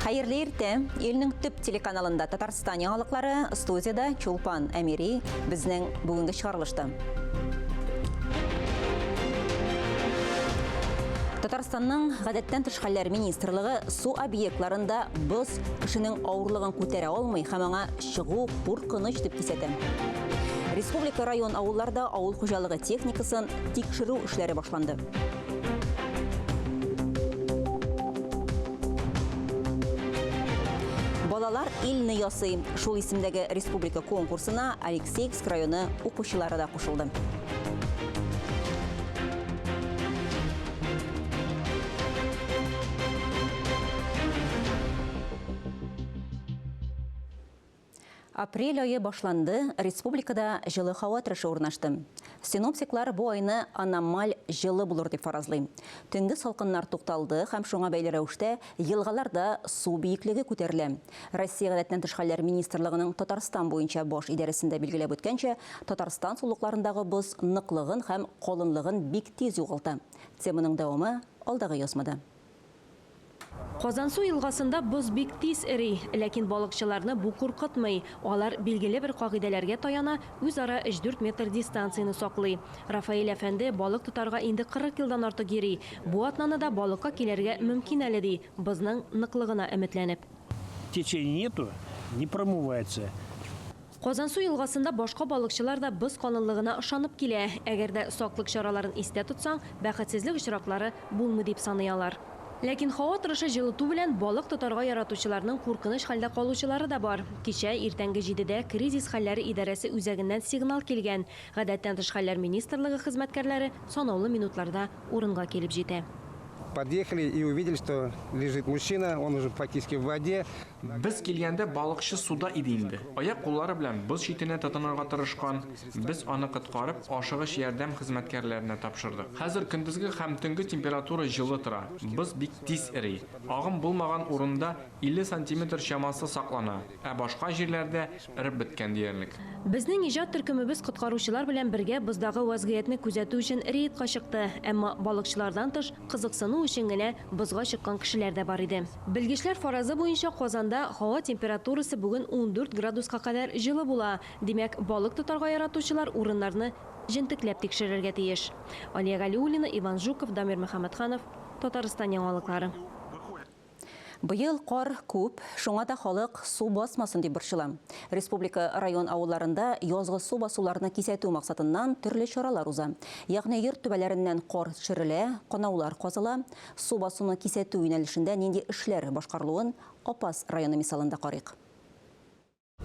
Хәерле иртә. Илнең төп телеканалында Татарстан яңалыклары, студиядә Чулпан Әмири, безнең бүгенге чыгарылышта. Татарстанның гадәттән тыш хәлләр министрлыгы су объектларында боз кешенең авырлыгын күтәрә алмый һәм аңа чыгу куркыныч дип кисәтә. Республика район авылларда авыл хуҗалыгы техникасын тикшерү эшләре башланды. Балалар илне ясый. Шул исемдәге республика конкурсына Алексеевск районы укучылары да кушылды. Апрель ае башланды, республикада җылы һава торышы урнашты. Синоптиклар бу айны аномаль җылы булыр дип фаразлый. Төнге салкыннар тукталды һәм шуңа бәйле рәвештә елгаларда су биеклеге күтәрелә. Россия Гадәттән тыш хәлләр министрлыгының Татарстан буенча баш идарәсендә билгеләп үткәнчә, Татарстан сулыкларындагы боз ныклыгын һәм калынлыгын бик тиз югалта. Теманың дәвамы алдагы язмада. Казансу елгасында боз бик тиз эри, ләкин балыкчыларны бу куркытмый. Алар билгеле бер кагыйдәләргә таяна, үзара өч-дүрт метр дистанцияне саклый. Рафаэль әфәнде балык тотарга инде 40 елдан артык йөри. Бу атнаны да балыкка килергә мөмкин әле, ди, бозның ныклыгына өметләнеп. Течения нету, не промывается. Казансу елгасында башка балыкчылар да боз калынлыгына ышанып килә. Әгәр дә саклык чараларын истә тотсаң, бәхетсезлек очраклары булмый дип саный алар. Ләкин һава торышы җылыту белән балык тотарга яратучыларның куркыныч хәлдә калучылары да бар. Кичә иртәнге җидедә кризис хәлләре идарәсе үзәгеннән сигнал килгән. Гадәттән тыш хәлләр министрлыгы хезмәткәрләре санаулы минутларда урынга килеп җитә. Подъехали и увидели, что лежит мужчина, он уже фактически в воде. Без килгәндә балыкчы суда иде инде. Аяк-куллары белән боз читенә тотынырга тырышкан. Без аны коткарып, ашыгыч ярдәм хезмәткәрләренә тапшырдык. Хәзер көндезге һәм төнге температура җылы тора, боз бик тиз эри. Агым булмаган урында 50 сантиметр чамасы саклана, ә башка җирләрдә эреп беткән диярлек. Безнең иҗат төркемебез коткаручылар белән бергә боздагы вазгыятьне күзәтү өчен рейдка чыкты. Әмма балыкчылардан тыш, кызыксыну өчен генә бозга чыккан кешеләр дә бар иде. Белгечләр фаразы буенча, Казанда һава температурасы бүген 14 градуска кадәр җылы була. Димәк, балык тотарга яратучылар урыннарны җентекләп тикшерергә тиеш. Алия Галиуллина, Иван Жуков, Дамир Мөхәммәтханов, Татарстан яңалыклары. Быел кар күп, шуңа да халык су басмасын дип борчыла. Республика район авылларында язгы су басуларны кисәтү максатыннан төрле чаралар уза. Ягъни йорт түбәләреннән кар төшерелә, канаулар казыла. Су басуны кисәтү юнәлешендә нинди эшләр башкарылуын Апас районы мисалында карыйк.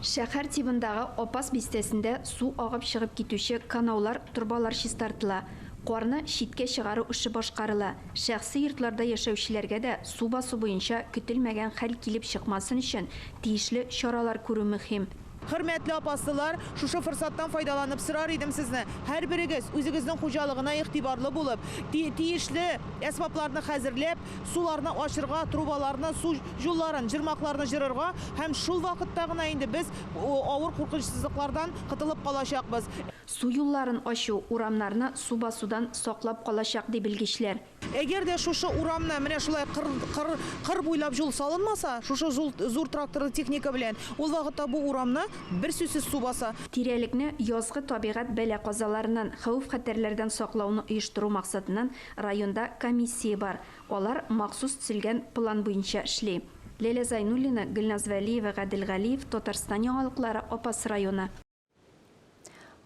Шәһәр тибындагы Апас бистәсендә су агып чыгып китүче канаулар, торбалар чистартыла, карны читкә чыгару эше башкарыла. Шәхси йортларда яшәүчеләргә дә су басу буенча көтелмәгән хәл килеп чыкмасын өчен тиешле чаралар күрү мөһим. Хөрмәтле апаслылар, шушы форсаттан файдаланып сорар идем сезне, һәрберегез үзегезнең хуҗалыгына игътибарлы булып, тиешле әсбапларны хәзерләп, суларны ачырга, трубаларны, су җулларын, җырмакларны җырырга һәм шул вакытта гына инде без авыр куркынычсызлыклардан котылып калачакбыз. Су юлларын ачу урамнарны су басудан саклап калачак, ди белгечләр. Әгәр дә шушы урамны менә шулай кыр, кыр, кыр буйлап җул салынмаса, шушы зул, зур тракторлы техника белән, ул вакытта бу урамны берсүзсез су баса. Тирәлекне язгы табигать бәла-казаларыннан, хәвеф-хәтәрләрдән саклауны оештыру максатыннан районда комиссия бар. Алар махсус төзелгән план буенча эшли. Ләйлә Зайнуллина, Гөлназ Вәлиева, Гадел Галиев, Татарстан яңалыклары, Апас районы.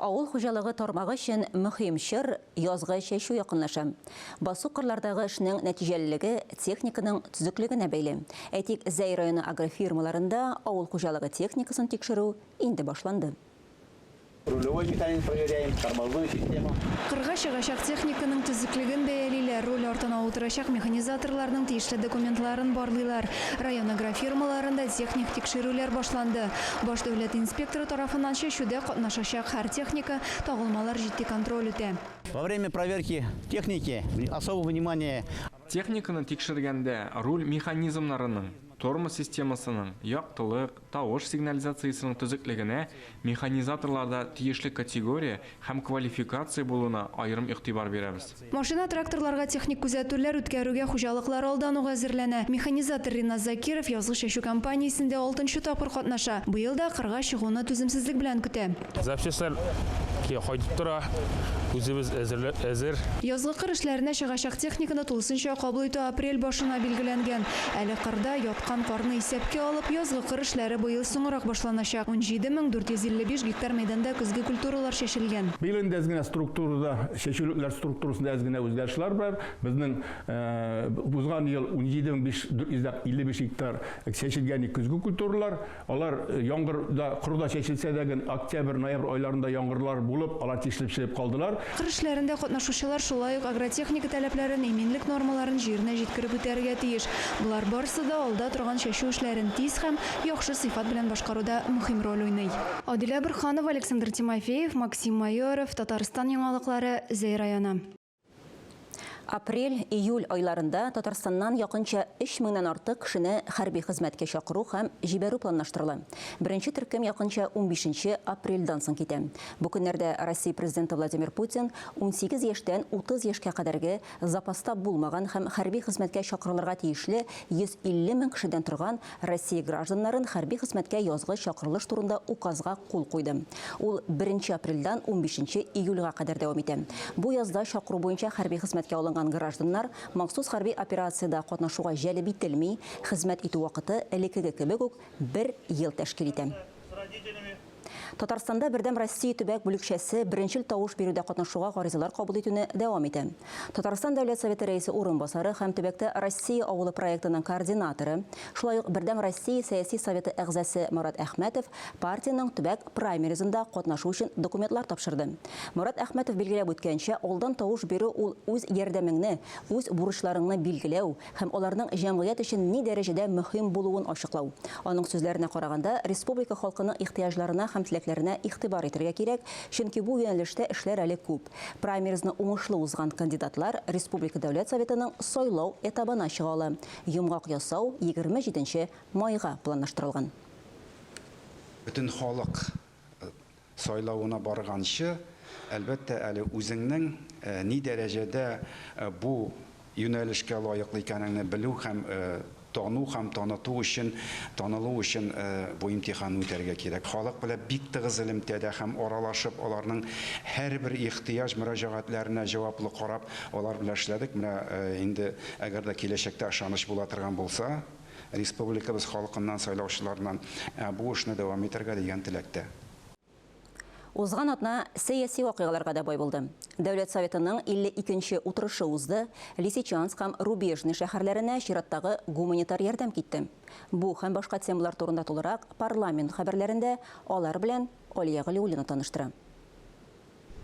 Авыл хуҗалыгы тармагы өчен мөһим чор, язгы чәчү якынлаша. Басу-кырлардагы эшнең нәтиҗәлелеге техниканың төзеклегенә бәйле. Әйтик, Зәй районы агрофирмаларында авыл хуҗалыгы техникасын тикшерү инде башланды. Рулевой механизм проверяем, тормозную систему. Кырга чыгачак техниканың төзеклеген бәялиләр, руль артына утырачак механизаторларның тиешле документларын барлыйлар. Район агрофирмаларында техник тикшерүләр башланды. Баш дәүләт инспекторы тарафыннан чәчүдә катнашачак һәр техника, тагылмалар җитди контроль үтә. Во время проверки техники особое внимание. Техниканы тикшергәндә руль механизмнарының. тормоз системасының, яктылык, тавыш сигнализациясенең төзеклегенә, механизаторларда тиешле категория һәм квалификация булуына аерым игътибар бирәбез. Машина-тракторларга техник күзәтүләр үткәрүгә хуҗалыклар алдан ук әзерләнә. Механизатор Риназ Закиров язгы чәчү кампаниясендә алтынчы тапкыр катнаша. Быел да кырга чыгуны түземсезлек белән көтә. Запчастьлар кайтып тора, үзебез әзер. Язгы кыр эшләренә чыгачак техниканы тулысынча кабул итү апрель башына билгеләнгән. Әле кырда яткан карны исәпкә алып, язгы кыр эшләре быел соңрак башланачак. 17455 гектар мәйданда көзге культуралар чәчелгән. Быел инде әз генә структурада, чәчүлекләр структурасында әз генә үзгәрешләр бар. Безнең узган ел 17455 гектар чәчелгән көзге культуралар. Алар яңгырда, корыда чәчелсә дә, октябрь, ноябрь айларында яңгырлар булып, алар тишелеп чыгып калдылар. Кыр эшләрендә катнашучылар шулай ук агротехника таләпләрен, иминлек нормаларын җиренә җиткереп үтәргә тиеш. Болар барысы да алда торган чәчү эшләрен тиз һәм яхшы сыйфат белән башкаруда мөһим роль уйный. Адилә Борһанова, Александр Тимофеев, Максим Майоров, Татарстан яңалыклары, Зәй районы. Апрель, июль айларында Татарстаннан якынча 3 меңнән артык кешене хәрби хезмәткә чакыру һәм җибәрү планлаштырыла. Беренче төркем якынча 15 апрельдән соң китә. Бу көннәрдә Россия президенты Владимир Путин 18 яшьтән 30 яшькә кадәрге запаста булмаган һәм хәрби хезмәткә чакырылырга тиешле 150 мең кешедән торган Россия гражданнарын хәрби хезмәткә язгы чакырылыш турында указга кул куйды. Ул 1 апрельдән 15 июльгә кадәр дәвам итә. Бу язда чакыру буенча хәрби хезмәткә алынган гражданнар махсус хәрби операциядә катнашуга җәлеп ителми, хезмәт итү вакыты элеккеге кебек үк бер ел тәшкил итә. Татарстанда Бердәм Россия төбәк бүлекчәсе беренчел тавыш бирүдә катнашуга гаризалар кабул итүне дәвам итә. Татарстан Дәүләт Советы рәисе урынбасары һәм төбәктә Россия авылы проектының координаторы, шулай ук Бердәм Россия сәяси советы әгъзасы Марат Әхмәтов партиянең төбәк праймеризында катнашу өчен документлар тапшырды. Марат Әхмәтов билгеләп үткәнчә, алдан тавыш бирү ул үз ярдәмеңне, үз бурычларыңны билгеләү һәм аларның җәмгыять өчен ни дәрәҗәдә мөһим булуын ачыклау. Аның сүзләренә караганда, республика халкының ихтыяҗларына һәм теләкләренә игътибар итәргә кирәк, чөнки бу юнәлештә эшләр әле күп. Праймеризны уңышлы узган кандидатлар Республика Дәүләт Советының сайлау этабына чыга ала. Йомгак ясау 27 майга планлаштырылган. Бөтен халык сайлавына барганчы, әлбәттә, әле үзеңнең ни дәрәҗәдә бу юнәлешкә лаеклы икәнеңне белү һәм тану һәм таныту өчен, танылу өчен бу имтиханны үтәргә кирәк. Халык белән бик тыгыз элемтәдә һәм аралашып, аларның һәрбер ихтыяҗ мөрәҗәгатьләренә җаваплы карап, алар белән эшләдек. Менә инде әгәр дә киләчәктә ышаныч була торган булса, республикабыз халкыннан, сайлаучыларыннан бу эшне дәвам итәргә дигән теләктә. Узган атна сәяси вакыйгаларга да бай булды. Дәүләт Советының 52-нче утырышы узды. Лисичанск һәм Рубежный шәһәрләренә чираттагы гуманитар ярдәм китте. Бу һәм башка темалар турында тулырак парламент хәбәрләрендә алар белән Алия Галиуллина таныштыра.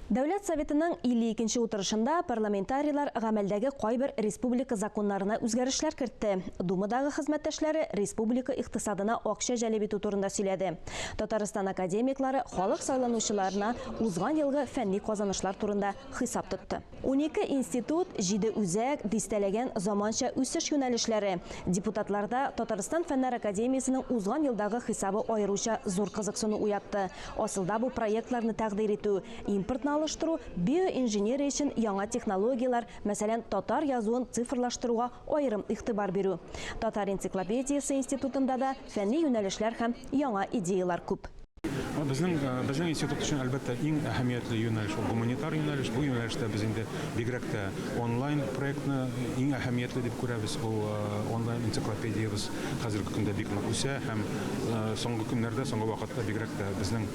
Дәүләт Советының 52-нче утырышында парламентарийлар гамәлдәге кайбер республика законнарына үзгәрешләр кертте. Думадагы хезмәттәшләре республика икътисадына акча җәлеп итү турында сөйләде. Татарстан академиклары халык сайланучыларына узган елгы фәнни казанышлар турында хисап тотты. 12 институт, 7 үзәк, дистәләгән заманча үсеш юнәлешләре. Депутатларда Татарстан Фәннәр академиясенең узган елдагы хисабы аеруча зур кызыксыну уятты. Асылда бу проектларны тәкъдир итү, импортны алыштыру, биоинженерия өчен яңа технологияләр, мәсәлән, татар язуын цифрлаштыруга аерым игътибар бирү. Татар энциклопедиясе институтында да фәнни юнәлешләр һәм яңа идеялар күп. Безнең институт өчен әлбәттә иң әһәмиятле юнәлеш ул гуманитар юнәлеш. Бу юнәлештә без инде бигрәк тә онлайн проектны иң әһәмиятле дип күрәбез. Ул онлайн энциклопедиябез хәзерге көндә бик нык үсә һәм соңгы көннәрдә, соңгы вакытта бигрәк тә безнең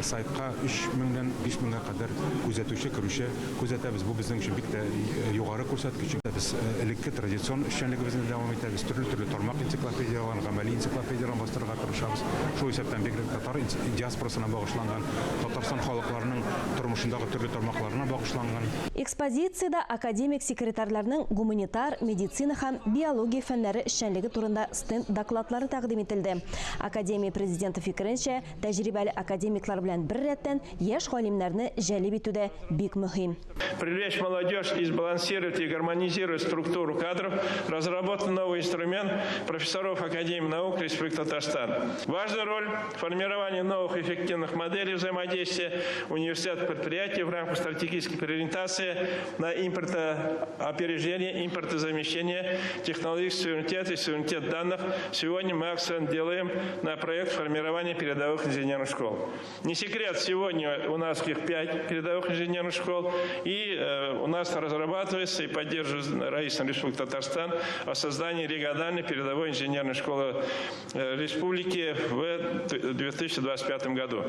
сайтка 3 меңнән 5 меңгә кадәр күзәтүче, керүче күзәтәбез. Бу безнең өчен бик тә югары күрсәткеч. Без элекке традицион эшчәнлегебезне дәвам итәбез. Төрле-төрле тармак энциклопедияләрен, гамәли энциклопедияләрен бастырырга тырышабыз. Шул исәптән бигрәк татар диаспорасына багышланган, Татарстан халыкларының тормышындагы төрле тармакларына багышланган. Экспозициядә академик секретарьларның гуманитар, медицина һәм биология фәннәре эшчәнлеге турында стенд докладлары тәкъдим ителде. Академия президенты фикеренчә, тәҗрибәле академиклар белән беррәттән яшь галимнәрне җәлеп итү дә бик мөһим. Привлечь молодежь и сбалансировать и гармонизировать структуру кадров, разработан новый инструмент профессоров Академии наук Республики Татарстан. Важную роль в формировании новых эффективных моделей взаимодействия университет-предприятий в рамках стратегической переориентации на импортоопережение, импортозамещение, технологический суверенитет и суверенитет данных. Сегодня мы акцент делаем на проект формирования передовых инженерных школ. Не секрет, сегодня у нас их 5 передовых инженерных школ, и у нас разрабатывается и поддерживается Раисом Республики Татарстан о создании региональной передовой инженерной школы республики в 2025 году.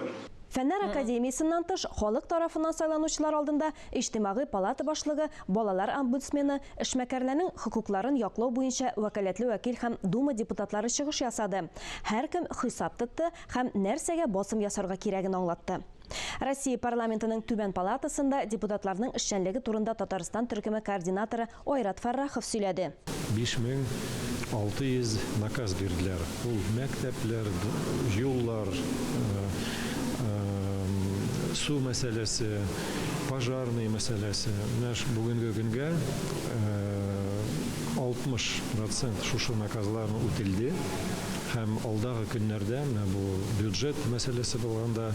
Фәннәр академиясеннән тыш, халык тарафыннан сайланучылар алдында Иҗтимагый палата башлыгы, балалар омбудсмены, эшмәкәрләрнең хокукларын яклау буенча вәкаләтле вәкил һәм Дума депутатлары чыгыш ясады. Һәркем хисап тотты һәм нәрсәгә басым ясарга кирәген аңлатты. Россия парламентының түбән палатасында депутатларның эшчәнлеге турында Татарстан төркеме координаторы Айрат Фаррахов сөйләде. 5600 наказ бирделәр. Ул мәктәпләр, юллар, су мәсьәләсе, пожарный мәсьәләсе. Менә бүгенге көнгә 60% шушы наказларны үтелде. Һәм алдагы көннәрдә менә бу бюджет мәсьәләсе булганда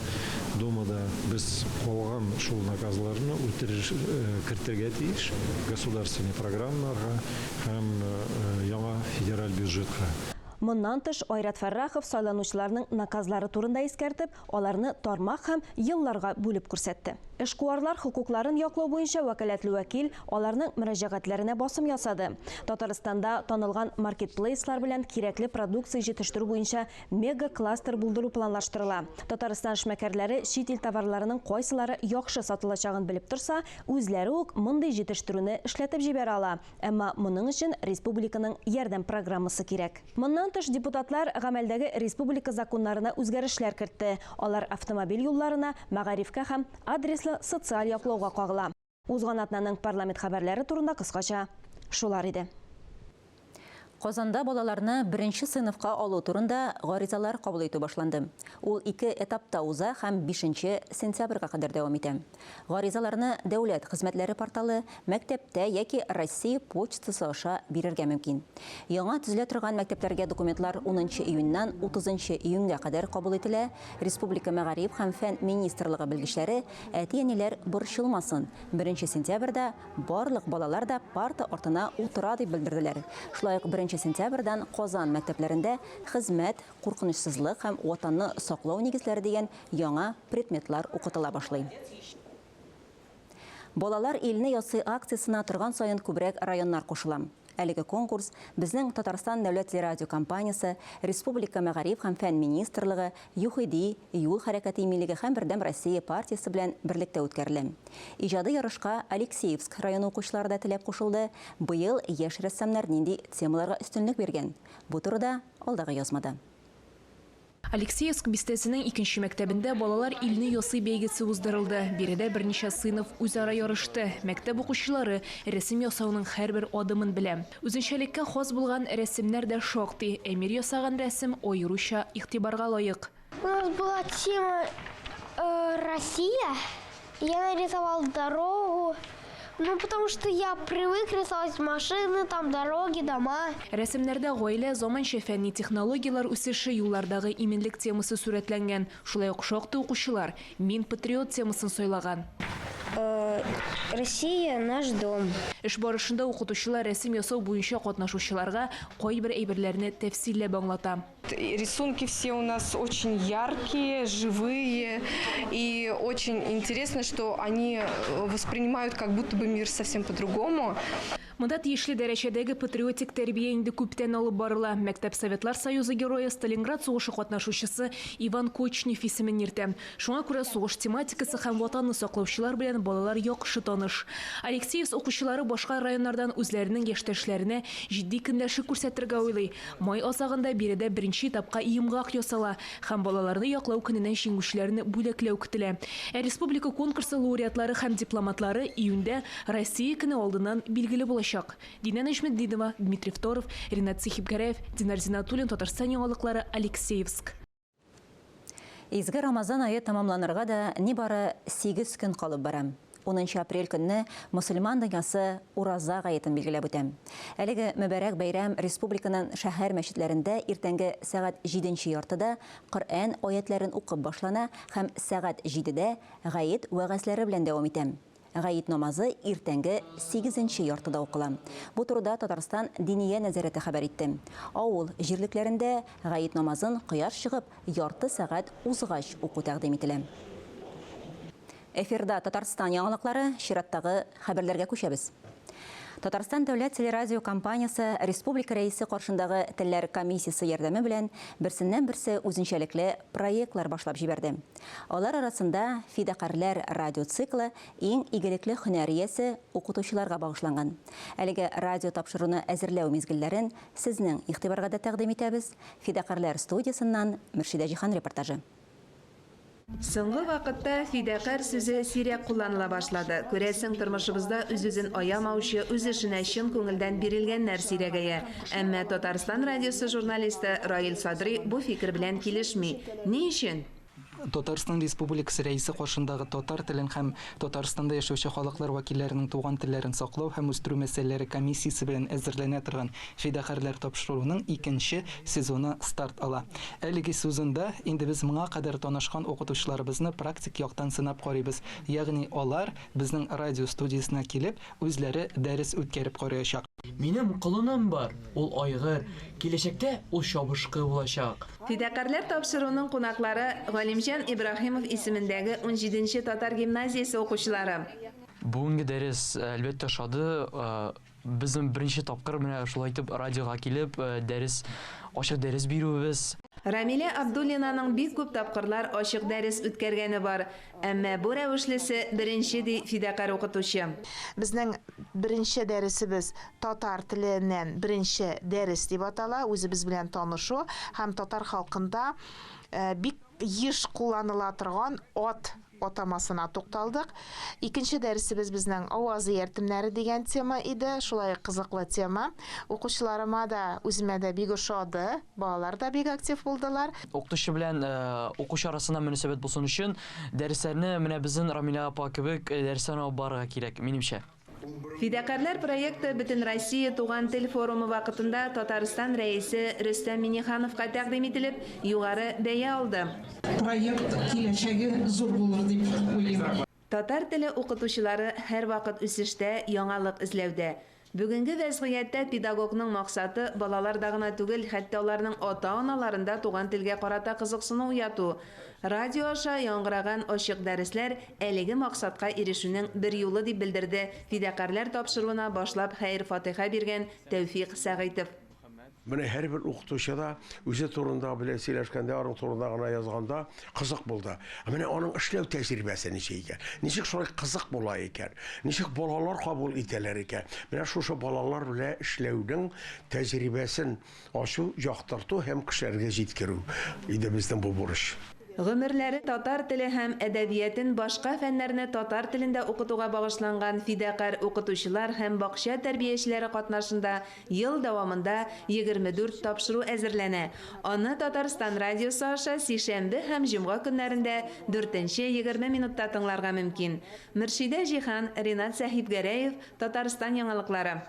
Думада без калган шул наказларны кертергә тиеш государственный программаларга һәм яңа федераль бюджетка. Моннан тыш, Айрат Фәррахов сайланучыларның наказлары турында искәртеп, аларны тармак һәм елларга бүлеп күрсәтте. Эшкуарлар хокукларын яклау буенча вәкаләтле вәкил аларның мөрәҗәгатьләренә басым ясады. Татарстанда танылган маркетплейслар белән кирәкле продукция җитештерү буенча мега-кластер булдыру планлаштырыла. Татарстан эшмәкәрләре чит ил товарларының кайсылары яхшы сатылачагын белеп торса, үзләре үк мондый җитештерүне эшләтеп җибәрә ала. Әмма моның өчен республиканың ярдәм программасы кирәк. Моннан тыш, депутатлар гамәлдәге республика законнарына үзгәрешләр кертте. Алар автомобиль юлларына, мәгарифкә һәм адреслы социаль яклауга кагыла. Узган атнаның парламент хәбәрләре турында кыскача шулар иде. Казанда балаларны беренче сыйныфка алу турында гаризалар кабул итү башланды. Ул ике этапта уза һәм 5 сентябрьгә кадәр дәвам итә. Гаризаларны дәүләт хезмәтләре порталы, мәктәптә яки Россия почтасы аша бирергә мөмкин. Яңа төзелә торган мәктәпләргә документлар 10 июньнән 30 июньгә кадәр кабул ителә. Республика мәгариф һәм фән министрлыгы белгечләре әти-әниләр борчылмасын. 1 сентябрьдә барлык балалар да парта артына утыра дип белдерделәр. Шулай ук 1 сентябрьдән Казан мәктәпләрендә хезмәт, куркынычсызлык һәм ватанны саклау нигезләре дигән яңа предметлар укытыла башлый. Балалар илне ясый акциясенә торган саен күбрәк районнар кушыла. Әлеге конкурс безнең Татарстан дәүләт телерадиокомпаниясе, Республика мәгариф һәм фән министрлыгы, ЮХИДИ, юл хәрәкәте иминлеге һәм Бердәм Россия партиясе белән берлектә үткәрелә. Иҗади ярышка Алексеевск районы укучылары да теләп кушылды. Быел яшь рәссамнар нинди темаларга өстенлек биргән? Бу турыда алдагы язмада. Алексеевск бистәсенең икенче мәктәбендә балалар илне ясый бәйгесе уздырылды. Биредә берничә сыйныф үзара ярышты. Мәктәп укучылары рәсем ясауның һәрбер адымын белә. Үзенчәлеккә хас булган рәсемнәр дә шактый. Әмир ясаган рәсем аеруча игътибарга лаек. У нас была тема Россия. Я нарисовал дорогу. Ну, потому что я привык рисовать машины, там дороги, дома. Рәсемнәрдә гаилә, заманча фәнни технологияләр үсеше, юллардагы иминлек темасы сурәтләнгән. Шулай ук шактый укучылар «Мин патриот» темасын сайлаган. Россия наш дом. Эш барышында укытучылар рәсем ясау буенча катнашучыларга кайбер әйберләрне тәфсилләп аңлата. Рисунки все у нас очень яркие, живые, и очень интересно, что они воспринимают как будто бы мир совсем по-другому. Монда тиешле дәрәҗәдәге патриотик тәрбия инде күптән алып барыла. Мәктәп Советлар Союзы герое, Сталинград сугышы катнашучысы Иван Кочнев исемен йөртә. Шуңа күрә сугыш тематикасы һәм Ватанны саклаучылар белән балалар яхшы таныш. Алексеевск укучылары башка районнардан үзләренең яшьтәшләренә җитди көнләшү күрсәтергә уйлый. Май азагында биредә беренче этапка йомгак ясала һәм балаларны яклау көненә җиңүчеләрне бүләкләү көтелә. Ә республика конкурсы лауреатлары һәм дипломатлары июньдә Россия көне алдыннан билгеле булачак. Динә Нәҗметдинова, Дмитрий Второв, Ринат Сихипгәрәев, Динар Зиннатуллин, Татарстан яңалыклары, Алексеевск. Изге Рамазан ае тәмамланырга да нибары сигез көн калып бара. Унынчы апрель көнне мөселман дөньясы Ураза гаетен билгеләп үтә. Әлеге мөбарәк бәйрәм республиканың шәһәр мәчетләрендә иртәнге сәгать җиденче яртыда Коръән аятьләрен укып башлана һәм сәгать җидедә гает вәгазьләре белән дәвам итә. Гает намазы иртәнге сигезенче яртыда укыла. Бу турыда Татарстан Диния нәзарәте хәбәр итте. Авыл җирлекләрендә гает намазын кояш чыгып ярты сәгать узгач уку тәкъдим ителә. Эфирда Татарстан яңалыклары, чираттагы хәбәрләргә күчәбез. Татарстан дәүләт телерадиокомпаниясе республика Рәисе каршындагы телләр комиссиясе ярдәме белән берсеннән-берсе үзенчәлекле проектлар башлап җибәрде. Алар арасында Фидакарьләр радиоциклы иң игелекле һөнәр иясе, укытучыларга багышланган. Әлеге радиотапшыруны әзерләү мизгелләрен сезнең игътибарга да тәкъдим итәбез. Фидакарьләр студиясеннән Мөршидә Җиһан репортажы. Соңгы вакытта фидакарь сүзе сирәк кулланыла башлады. Күрәсең, тормышыбызда үз-үзен аямаучы, үз эшенә чын күңелдән бирелгәннәр сирәгәя. Әмма Татарстан радиосы журналисты Раил Садри бу фикер белән килешми. Ни өчен? Татарстан Республикасы Рәисе каршындагы татар телен һәм Татарстанда яшәүче халыклар вәкилләренең туган телләрен саклау һәм үстерү мәсьәләләре комиссиясе белән әзерләнә торган Фидакарьләр тапшыруының икенче сезоны старт ала. Әлеге сезонда инде без моңа кадәр танышкан укытучыларыбызны практик яктан сынап карыйбыз, ягъни алар безнең радио студиясенә килеп, үзләре дәрес үткәреп карыячак. Минем колыным бар, ул айгыр, киләчәктә ул чабышкы булачак. Фидакарьләр тапшыруының кунаклары, Галимҗан Ибраһимов исемендәге унҗиденче татар гимназиясе укучылары. Бүгенге дәрес, әлбәттә, ошады. Безнең беренче тапкыр менә шулай итеп радиога килеп, дәрес, ачык дәрес бирүебез. Рамилә Абдуллинаның бик күп тапкырлар ачык дәрес үткәргәне бар. Әмма бу рәвешлесе беренче, ди фидакарь укытучы. Безнең беренче дәресебез Татар теленнән беренче дәрес дип атала, үзебез белән танышу һәм татар халкында бик еш кулланыла торган ат атамасына тукталдык. Икенче дәресебез безнең Аваз ияртемнәре дигән тема иде. Шулай ук кызыклы тема. Укучыларыма да, үземә дә бик ошады. Балалар да бик актив булдылар. Укытучы белән укучы арасында мөнәсәбәт булсын өчен, дәресләрне менә безнең Рамилә апа кебек дәресләрне алып барырга кирәк, минемчә. Фидакарьләр проекты Бөтенроссия туган тел форумы вакытында Татарстан Рәисе Рөстәм Миңнехановка тәкъдим ителеп, югары бәя алды. Проект киләчәге зур булыр дип уйлыйм. Татар теле укытучылары һәрвакыт үсештә, яңалык эзләүдә. Бүгенге вәзгыятьтә педагогның максаты, балаларда гына түгел, хәтта аларның ата-аналарында туган телгә карата кызыксыну уяту. Радио аша яңгыраган ачык дәресләр әлеге максатка ирешүнең бер юлы, дип белдерде Фидакарьләр тапшыруына башлап хәер-фатыйха биргән Тәүфикъ Сәгыйтов. Менә һәрбер укытучы да үзе турында белән сөйләшкәндә, аның турында гына язганда кызык булды. Ә менә аның эшләү тәҗрибәсе ничек икән? Ничек шулай кызык була икән? Ничек балалар кабул итәләр икән? Менә шушы балалар белән эшләүнең тәҗрибәсен Ачу, яктырту һәм кешеләргә җиткерү иде безнең бу бурыч. Гомерләре татар теле һәм әдәбиятен башка фәннәрне татар телендә укытуга багышланган фидакарь укытучылар һәм бакча тәрбиячеләре катнашында ел дәвамында 24 тапшыру әзерләнә. Аны Татарстан радиосы аша сишәмбе һәм җомга көннәрендә дүртенче 20 минутта тыңларга мөмкин. Мөршидә Җиһан, Ринат Сәхипгәрәев, Татарстан яңалыклары.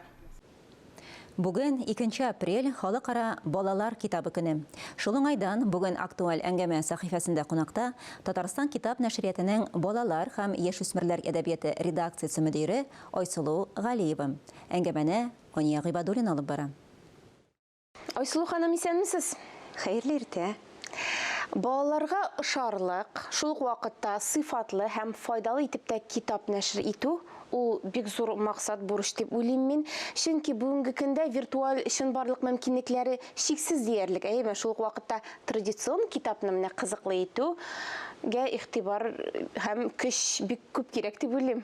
Бүген, икенче апрель, Халыкара балалар китабы көне. Шул уңайдан, бүген актуаль әңгәмә сәхифәсендә кунакта Татарстан китап нәшриятының балалар һәм яшүсмерләр әдәбияты редакциясе мөдире Айсылу Галиева. Әңгәмәне Ания Гыйбадуллина алып бара. Айсылу ханым, исәнмесез! Хәерле иртә! Балаларга ошарлык, шул ук вакытта сыйфатлы һәм файдалы итеп тә китап нәшер итү, ул бик зур максат, бурыч дип уйлыйм мин. Чөнки бүгенге көндә виртуаль чынбарлык мөмкинлекләре чиксез диярлек, әйеме? Шул ук вакытта традицион китапны менә кызыклы итүгә игътибар һәм көч бик күп кирәк дип уйлыйм.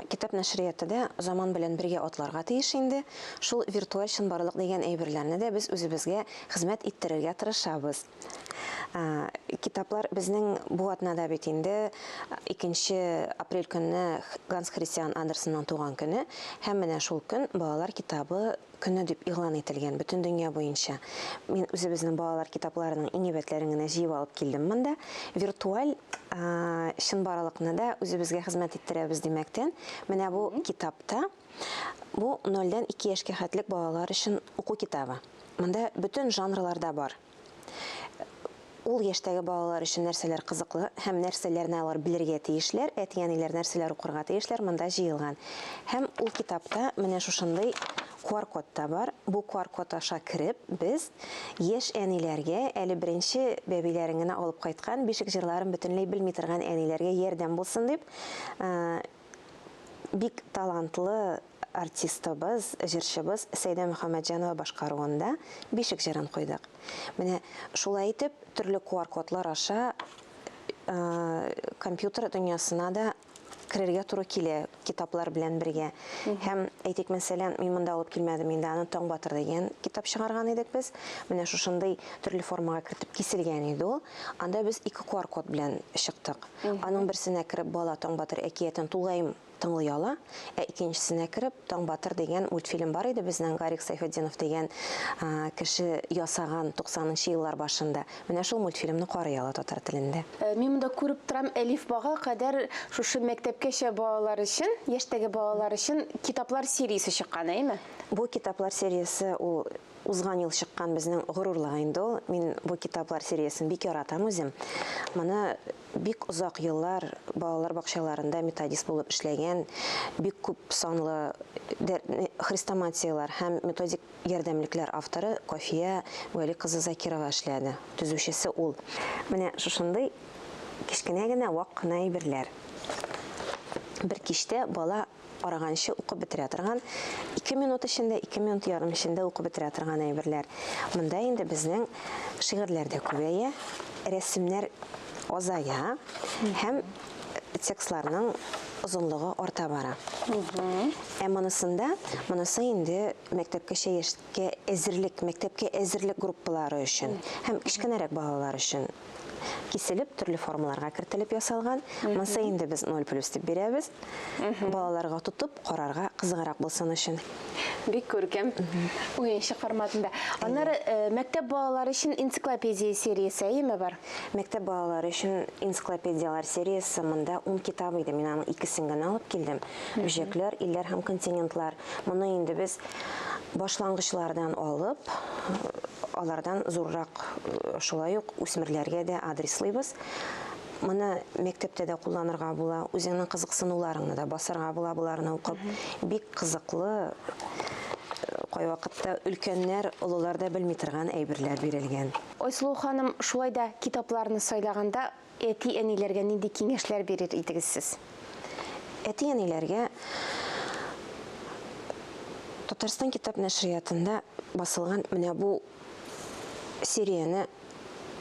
Китап нәшрияты да заман белән бергә атларга тиеш инде. Шул виртуаль чынбарлык дигән әйберләрне дә без үзебезгә хезмәт иттерергә тырышабыз. Китаплар безнең бу атнада бит инде икенче апрель көнне Ганс Христиан Андерсенның туган көне һәм менә шул көн балалар китабы көне дип игълан ителгән бөтен дөнья буенча. Мин үзебезнең балалар китапларының иң әйбәтләрен генә җыеп алып килдем монда. Виртуаль чынбарлыкны да үзебезгә хезмәт иттерәбез димәктән, менә бу китапта бу нольдән 2 яшькә хәтлек балалар өчен уку китабы. Монда бөтен жанрлар да бар. Ул яшьтәге балалар өчен нәрсәләр кызыклы һәм нәрсәләрне алар белергә тиешләр, әти-әниләр нәрсәләр укырга тиешләр, монда җыелган. Һәм ул китапта менә шушындый QR-код та бар. Бу QR-код аша кереп, без яшь әниләргә, әле беренче бәбиләрен генә алып кайткан, бишек җырларын бөтенләй белми торган әниләргә ярдәм булсын дип, бик талантлы артистыбыз, җырчыбыз Сәйдә Мөхәммәтҗанова башкаруында Бишек җырын куйдык. Менә шулай итеп, төрле QR-кодлар аша компьютер дөньясына да керергә туры килә китаплар белән бергә. Һәм, әйтик, мәсәлән, мин монда алып килмәдем инде аны, Таң батыр дигән китап чыгарган идек без. Менә шушындый төрле формага кертеп киселгән иде ул. Анда без ике QR-код белән чыктык. Аның берсенә кереп бала Таң батыр әкиятен тулаем тыңлый ала, ә икенчесенә кереп, Таң батыр дигән мультфильм бар иде безнең, Гарик Сәйфетдинов дигән кеше ясаган 90 нчы еллар башында. Менә шул мультфильмны карый ала татар телендә. Мин монда күреп торам, әлифбага кадәр шушы мәктәпкәчә балалар өчен, яшьтәге балалар өчен китаплар сериясе чыккан, әйеме? Бу китаплар сериясе ул узган ел чыккан безнең горурлык инде ул. Мин бу китаплар сериясен бик яратам үзем. Моны Бик озак еллар балалар бакчаларында методист булып эшләгән, бик күп санлы хрестоматияләр һәм методик ярдәмлекләр авторы Кафия Вәли кызы Закирова эшләде. Төзүчесе ул. Менә шушындый кечкенә генә, вак кына әйберләр. Бер кичтә бала Арыганчы укып бетерә торган, ике минут эчендә, ике минут ярым эчендә укып бетерә торган әйберләр. Монда инде безнең шигырьләр дә күбәя, рәсемнәр азая һәм текстларның озынлыгы арта бара. Ә монысында, монысы инде мәктәпкәчә яшькә әзерлек, мәктәпкә әзерлек группалары өчен һәм кечкенәрәк балалар өчен киселеп, төрле формаларга кертелеп ясалган. Монысы инде без 0 плюс дип бирәбез. Балаларга тотып карарга кызыграк булсын өчен. Бик күркәм. Уенчык форматында. Аннары э, мәктәп балалары өчен энциклопедия сериясе әйеме бар? Мәктәп балалары өчен энциклопедияләр сериясе монда 10 китап иде. Мин аның икесен генә алып килдем. Бөҗәкләр, илләр һәм континентлар. Моны инде без башлангычлардан алып, алардан зуррак шулай ук үсмерләргә дә адреслыйбыз. Моны мәктәптә дә кулланырга була, үзеңнең кызыксынуларыңны да басарга була боларны укып. Бик кызыклы, кайвакытта өлкәннәр, олылар да белми торган әйберләр бирелгән. Айсылу ханым, шулай да китапларны сайлаганда әти-әниләргә нинди киңәшләр бирер идегез сез? Әти-әниләргә Татарстан китап нәшриятында басылган менә бу серияне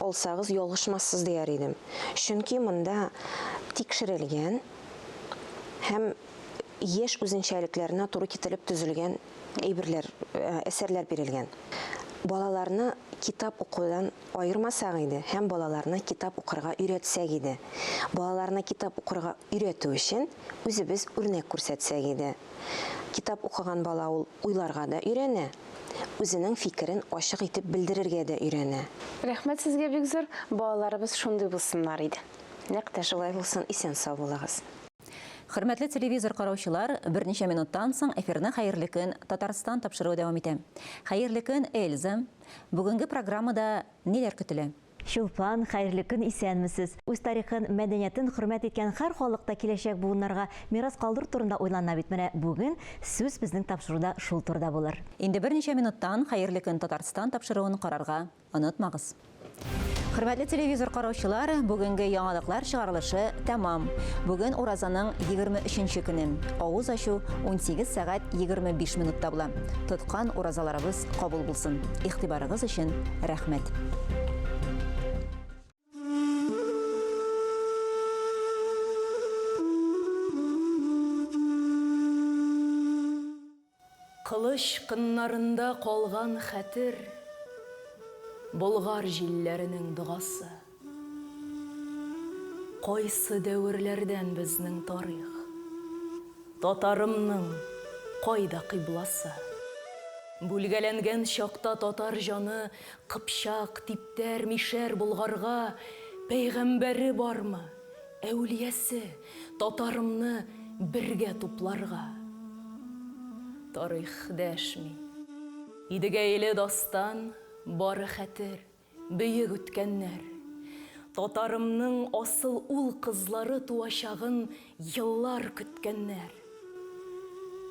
алсагыз ялгышмассыз дияр идем. Чөнки монда тикшерелгән һәм яшь үзенчәлекләренә туры китереп төзелгән әйберләр, э, әсәрләр бирелгән. Балаларны китап укудан аермасак иде һәм балаларны китап укырга өйрәтсәк иде. Балаларны китап укырга өйрәтү өчен үзебез үрнәк күрсәтсәк иде. Китап укыган бала ул уйларга да өйрәнә, үзенең фикерен ачык итеп белдерергә дә өйрәнә. Рәхмәт сезгә бик зур, балаларыбыз шундый булсыннар иде. Нәкъ тә шулай булсын, исән-сау булыгыз. Хөрмәтле телевизор караучылар, берничә минуттан соң эфирны Хәерле көн, Татарстан тапшыруы дәвам итә. Хәерле көн, Эльза! Бүгенге программада ниләр көтелә? Чулпан, хәерле көн, исәнмесез! Үз тарихын, мәдәниятен хөрмәт иткән һәр халык та киләчәк буыннарга мирас калдыру турында уйлана бит. Менә бүген сүз безнең тапшыруда шул турыда булыр. Инде берничә минуттан Хәерле көн, Татарстан тапшыруын карарга онытмагыз. Хөрмәтле телевизор караучылар, бүгенге яңалыклар чыгарылышы тәмам. Бүген уразаның 23 көне. Авыз ачу 18 сәгать 25 минутта була. Тоткан уразаларыбыз кабул булсын. Игътибарыгыз өчен рәхмәт. Кылыч кыннарында калган хәтер, Болгар җилләренең догасы. Кайсы дәверләрдән безнең тарих? Татарымның кайда кыйбласы? Бүлгәләнгән чакта татар җаны Кыпчак, типтәр, мишәр, болгарга Пәйгамбәре бармы? Әүлиясе, татарымны бергә тупларга. Тарих дәшми. Идегәйле дастан, бары хәтер, бөек үткәннәр. Татарымның асыл ул-кызлары туачагын еллар көткәннәр.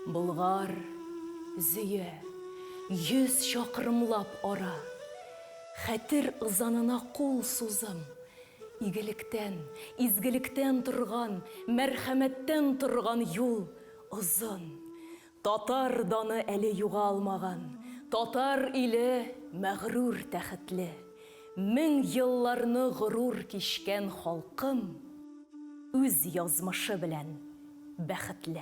Болгар, Зөя, 100 чакрымлап ара. Хәтер ызанына кул сузым, Игелектән, изгелектән торган, Мәрхәмәттән торган юл озын. Татар даны әле югалмаган, Татар иле мәгърур тәхетле. 1000 елларны горур кичкән халкым Үз язмышы белән бәхетле.